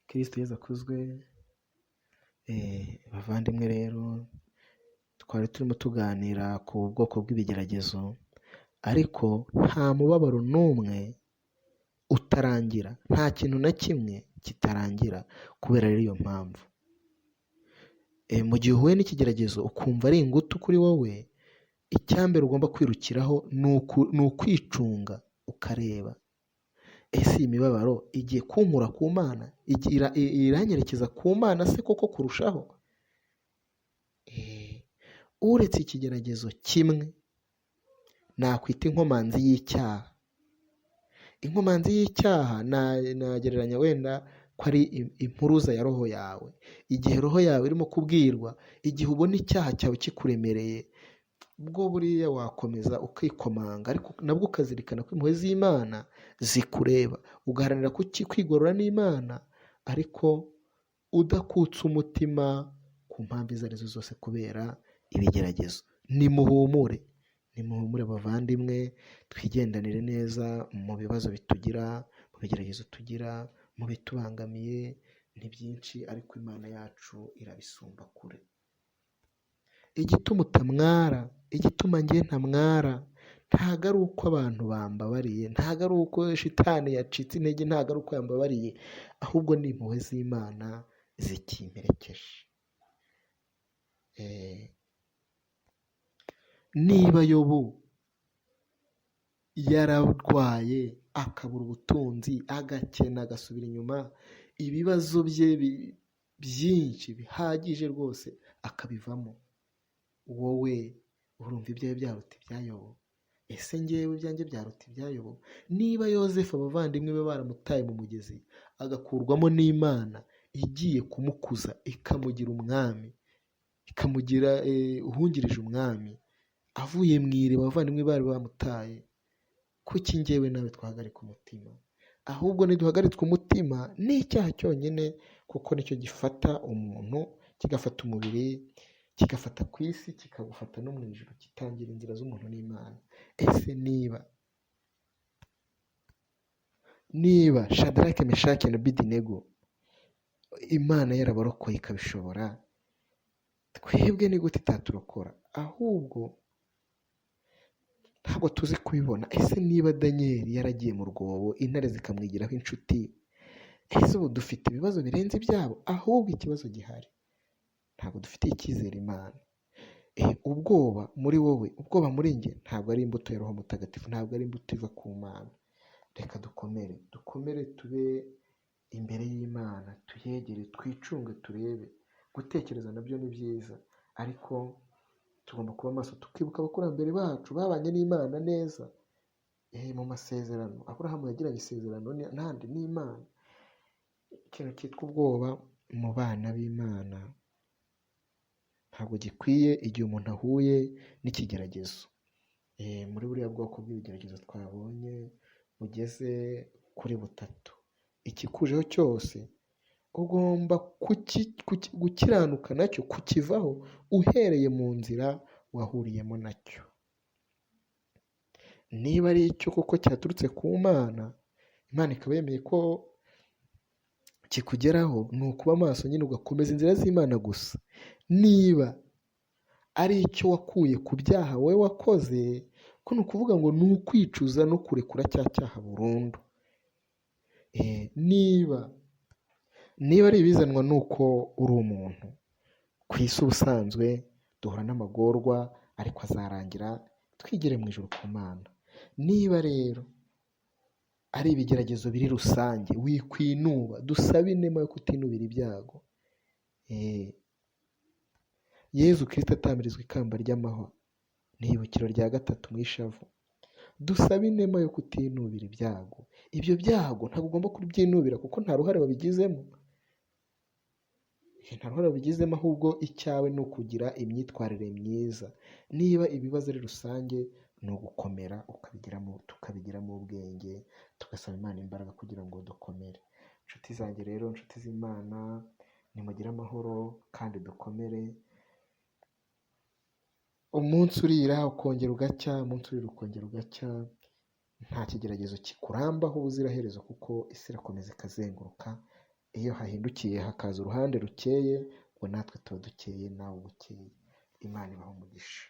Kristo Yezu akuzwe. Bavandimwe rero, twari turimo tuganira ku bwoko bw'ibigeragezo, ariko nta mubabaro n'umwe utarangira, nta kintu na kimwe kitarangira. Kubera rero iyo mpamvu, mu gihe uhuye n'ikigeragezo ukumva ari ingutu kuri wowe, icyambere ugomba kwirukiraho ni ukwicunga ukareba: ese iyi mibabaro igiye kunkura ku Mana, iranyerekeza ku Mana se koko kurushaho? Uretse ikigeragezo kimwe nakwita inkomanzi y'icyaha. Inkomanzi y'icyaha nagereranya wenda ko ari impuruza ya roho yawe. Igihe roho yawe irimo kubwirwa, igihe ubona icyaha cyawe kikuremereye, ubwo buriya wakomeza ukikomanga, ariko nabwo ukazirikana ko impuhwe z'Imana zikureba, ugaharanira kwigorora n'Imana, ariko udakutse umutima ku mpamvu izo arizo zose kubera ibigeragezo. Nimuhumure, nimuhumure bavandimwe, twigendanire neza mu bibazo bitugira, mu bigeragezo tugira, mu bitubangamiye. Ni byinshi, ariko Imana yacu irabisumba kure. Igituma utamwara, igituma njye ntamwara, ntabwo ari uko abantu bambabariye, ntabwo ari uko shitani yacitse intege, ntabwo ari uko yambabariye, ahubwo ni impuhwe z'Imana zikimperekeje. Niba Yobu yararwaye, akabura ubutunzi, agakena, agasubira inyuma, ibibazo bye byinshi bihagije rwose akabivamo, wowe urumva ibyawe byaruta ibya Yobu? Ese ngewe ibyanjye byaruta ibya Yobu? Niba Yozefu abavandimwe be baramutaye mu mugezi, agakurwamo n'Imana igiye kumukuza, ikamugira umwami, ikamugira uhungirije umwami, avuye mu iriba abavandimwe bari bamutaye, kuki ngewe nawe twahagarika umutima? Ahubwo ntiduhagaritswe umutima n'icyaha cyonyine, kuko nicyo gifata umuntu, kigafata umubiri, kigafata ku isi, kikagufata no mu ijuru, kitangira inzira z'umuntu n'Imana. Ese niba Shadarake, Meshaki na Abedenego Imana yarabarokoye ikabishobora, twebwe ni gute itaturokora? Ahubwo ntabwo tuzi kubibona. Ese niba Daniyeli yaragiye mu rwobo, intare zikamwigiraho inshuti, ese ubu dufite ibibazo birenze ibyabo? Ahubwo ikibazo gihari, ntabwo dufitiye icyizere Imana. Ubwoba muri wowe, ubwoba muri njye, ntabwo ari imbuto ya Roho Mutagatifu, ntabwo ari imbuto iva ku Mana. Reka dukomere, dukomere, tube imbere y'Imana, tuyegere, twicunge, turebe. Gutekereza nabyo ni byiza, ariko tugomba kuba maso, tukibuka abakurambere bacu babanye n'Imana neza. Mu masezerano Aburahamu yagiranye isezerano n'andi n'Imana. Ikintu cyitwa ubwoba mu bana b'Imana ntabwo gikwiye igihe umuntu ahuye n'ikigeragezo. Muri buriya bwoko bw'ibigeragezo twabonye bugeze kuri butatu, ikikujeho cyose ugomba gukiranuka nacyo, kukivaho uhereye mu nzira wahuriyemo nacyo. Niba ari icyo koko cyaturutse ku Mana, Imana ikaba yemeye ko kikugeraho, ni ukuba maso nyine ugakomeza inzira z'Imana gusa. Niba ari icyo wakuye ku byaha wowe wakoze, ko ni ukuvuga ngo ni ukwicuza no kurekura cya cyaha burundu. Niba ari ibizanwa n'uko uri umuntu ku isi, ubusanzwe duhura n'amagorwa, ariko azarangira twigire mu ijuru ku Mana. Niba rero ari ibigeragezo biri rusange, wikwinuba, dusabe inema yo kutinubira ibyago. Yezu Kristo atamirizwa ikamba ry'amahwa, ni ibukiro rya gatatu mu ishavu. Dusabe inema yo kutinubira ibyago. Ibyo byago ntabwo ugomba kubyinubira, kuko nta ruhare wabigizemo, nta ruhare wabigizemo, ahubwo icyawe ni ukugira imyitwarire myiza. Niba ibibazo ari rusange, ni ugukomera, tukabigiramo ubwenge, tugasaba Imana imbaraga kugira ngo dukomere. Inshuti zanjye rero, inshuti z'Imana, nimugire amahoro kandi dukomere. Umunsi urira ukongera ugacya, umunsi urira ukongera ugacya, nta kigeragezo kikurambaho ubuziraherezo, kuko isi irakomeza ikazenguruka. Iyo hahindukiye hakaza uruhande rukeye, ubwo natwe tuba dukeye, nawe uba ukeye. Imana ibahe umugisha.